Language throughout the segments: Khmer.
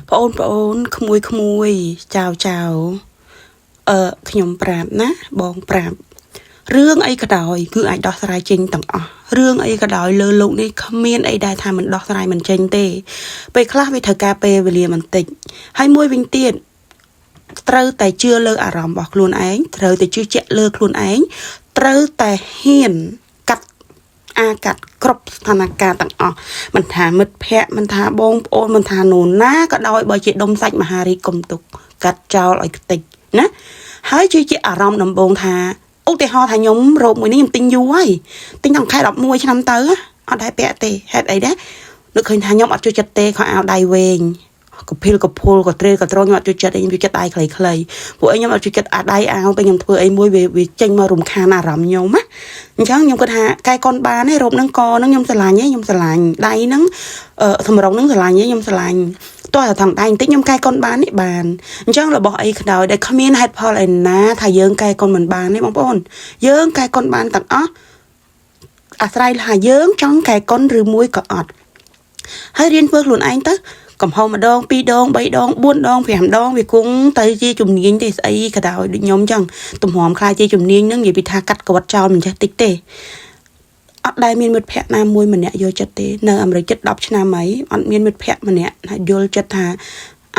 ប្អូនប្អូនក្មួយក្មួយចៅចៅអឺខ្ញុំប្រាប់ណាបងប្រាប់រឿងអីក៏ដោយគឺអាចដោះស្រាយចេញទាំងអស់រឿងអីក៏ដោយលើលោកនេះគ្មានអីដែលថាមិនដោះស្រាយមិនចេញទេពេលខ្លះវាត្រូវការពេលវេលាបន្តិចហើយមួយវិញទៀតត្រូវតែជឿលើអារម្មណ៍របស់ខ្លួនឯងត្រូវតែជឿជាក់លើខ្លួនឯងត្រូវតែហ៊ានកាត់អាកាត់គ្រប់ស្ថានភាពទាំងអស់មិនថាមិត្តភ័ក្តិមិនថាបងប្អូនមិនថានូណាក៏ដោយបើជាដុំសាច់មហារីកុំទុកកាត់ចោលឲ្យខ្ទេចណាហើយជឿជាក់អារម្មណ៍ដំបូងថាឧទាហរណ៍ថាខ្ញុំរោគមួយនេះខ្ញុំទិញយូរហើយទិញតាំងខែ11ឆ្នាំទៅអត់ដែរពាក់ទេហេតុអីដែរនឹកឃើញថាខ្ញុំអត់ចូលចិត្តទេខោអាវដៃវែងកភិលកភុលក៏ត្រេកក៏ត្រខ្ញុំអត់ចូលចិត្តអីខ្ញុំចូលចិត្តដៃខ្លីៗពួកអីខ្ញុំអត់ចូលចិត្តអាដៃអាវពេលខ្ញុំធ្វើអីមួយវាវាចេញមករំខានអារម្មណ៍ខ្ញុំណាអញ្ចឹងខ្ញុំគាត់ថាកែកុនបានទេរោបហ្នឹងកហ្នឹងខ្ញុំស្រឡាញ់ឯងខ្ញុំស្រឡាញ់ដៃហ្នឹងអឺសម្រងហ្នឹងស្រឡាញ់ឯងខ្ញុំស្រឡាញ់តោះតែថងដៃបន្តិចខ្ញុំកែកុនបាននេះបានអញ្ចឹងរបស់អីក៏ដោយដែលគ្មានហេតុផលឯណាថាយើងកែកុនមិនបានទេបងប្អូនយើងកែកុនបានទាំងអស់អាស្រ័យថាយើងចង់កែកុនឬមួយក៏អត់ហើយរៀនធ្វើខ្លួនឯងទៅកំហុសម្ដងពីរដងបីដងបួនដងប្រាំដងវាគង់ទៅជាជំនាញទេស្អីក៏ដោយដូចខ្ញុំចឹងទំហំខ្លាយជាជំនាញហ្នឹងនិយាយពីថាកាត់ក្បត់ចោលមិនចេះតិចទេអត់ដែលមានមិត្តភ័ក្តិណាមួយម្នាក់យល់ចិត្តទេនៅអាមេរិកជិត10ឆ្នាំហើយអត់មានមិត្តភ័ក្តិម្នាក់ថាយល់ចិត្តថា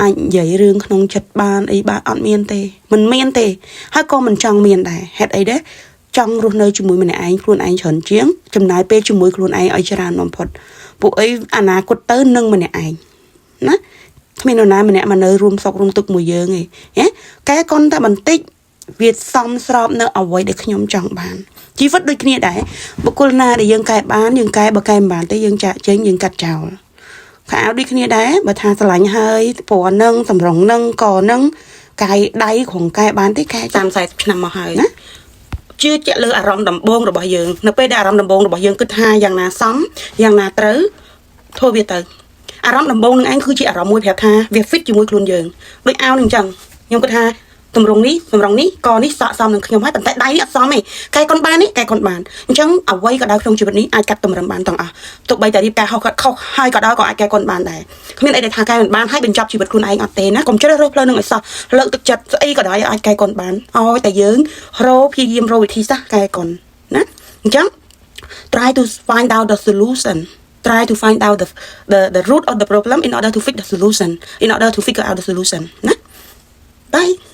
អាចនិយាយរឿងក្នុងចិត្តបានអីបានអត់មានទេមិនមានទេហើយក៏មិនចង់មានដែរហេតុអីដែរចង់រស់នៅជាមួយម្នាក់ឯងខ្លួនឯងច្រើនជាងចំណាយពេលជាមួយខ្លួនឯងឲ្យច្រើនបំផុតពួកអីអនាគតទៅនឹងម្នាក់ឯងណាគ្មាននរណាម្នាក់មកនៅរួមសុខរួមទុក្ខមួយយើងទេហ៎កែកុនតែបន្តិចវាសមស្របនៅអ្វីដែលខ្ញុំចង់បានជីវិតដូចគ្នាដែរបុគ្គលណាដែលយើងកែបានយើងកែបើកែមិនបានទេយើងចាក់ចេញយើងកាត់ចោលខោអាវដូចគ្នាដែរបើថាស្រឡាញ់ហើយពណ៌នឹងសម្រងនឹងកនឹងកាយដៃក្រុងកែបានទេកែ30 40ឆ្នាំមកហើយណាជឿជាក់លើអារម្មណ៍ដំបូងរបស់យើងនៅពេលដែលអារម្មណ៍ដំបូងរបស់យើងគិតថាយ៉ាងណាសមយ៉ាងណាត្រូវធ្វើវាទៅអារម្មណ៍ដំបូងនឹងឯងគឺជាអារម្មណ៍មួយប្រាប់ថាវា fit ជាមួយខ្លួនយើងដូចអាវនឹងអញ្ចឹងខ្ញុំគិតថាតម្រងនេះតម្រងនេះកនេះស័កសមនឹងខ្ញុំហើយប៉ុន្តែដៃនេះអត់សមទេកែកុនបាននេះកែកុនបានអញ្ចឹងអ្វីក៏ដោយក្នុងជីវិតនេះអាចកាត់តម្រឹមបានទាំងអស់ទោះបីតែរៀបការហុសខុសហើយក៏ដោយក៏អាចកែកុនបានដែរគ្មានអីដែលថាកែមិនបានហើយបញ្ចប់ជីវិតខ្លួនឯងអត់ទេណាកុំជ្រើសរើសផ្លូវនឹងឲ្យសោះលើកទឹកចិត្តស្អីក៏ដោយអាចកែកុនបានឲ្យតែយើងរកព្យាយាមរកវិធីសាស្ត្រកែកុនណាអញ្ចឹង try to find out the solution, try to find out the root of the problem in order to fix the solution, in order to figure out the solution ណា bye.